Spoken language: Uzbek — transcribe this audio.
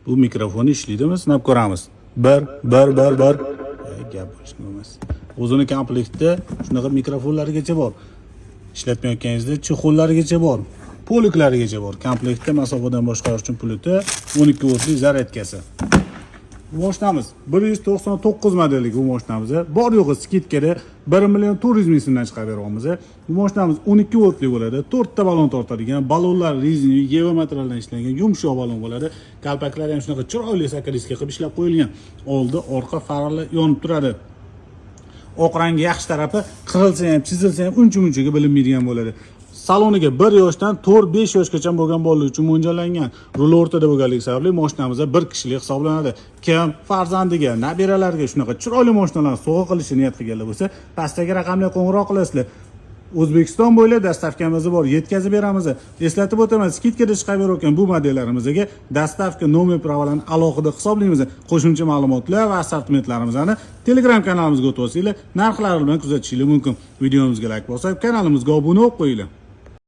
Bu mikrofon ishlaydimi, sinab ko'ramiz. 1 1 1 1. Gap bo'lishi emas. O'zini komplektda shunaqa mikrofonlargacha bor. Ishlatmayotganingizda чехол larigacha bor. Полик larigacha bor. Komplektda masofadan boshqarish uchun pulti, 12 voltli zaryadkasi. Bu mashinamiz 199 modellik. Bu mashinamiz bor yo'g'i скидка da 1 million 400 ming so'mdan chiqarib beryapmiz. Bu mashinamiz 12 voltli bo'ladi, to'rtta balon tortadigan, balonlar резина, EVA materialdan ishlangan, yumshoq balon bo'ladi. Kalpaklari ham shunaqa chiroyli сокодиска qilib ishlab qo'yilgan. Oldi, orqa farali yonib turadi. Oq rangi yaxshi tarafi, qirilsa ham, chizilsa ham uncha munchaga bilinmaydigan bo'ladi. Saloniga 1 yoshdan 4-5 yoshgacha bo'lgan bolalar uchun mo'ljallangan. Ruli o'rtada bo'lganligi sababli mashinamizda bir kishilik hisoblanadi. Kim farzandiga, nabiralariga shunaqa chiroyli mashinalarni sovg'a qilishni niyat qilganlar bo'lsa, pastdagi raqamga qo'ng'iroq qilasizlar. O'zbekiston bo'ylab доставка miz bor, yetkazib beramiz. Eslatib o'taman, скидка da chiqarib berayotgan bu modellarimizga доставка, номер, права larni alohida hisoblaymiz. Qo'shimcha ma'lumotlar va assortimentlarimizni Telegram kanalimizga o'tib olsanglar, narxlari bilan kuzatishinglar mumkin. Videomizga layk bosib, kanalimizga obuna bo'lib qo'yinglar.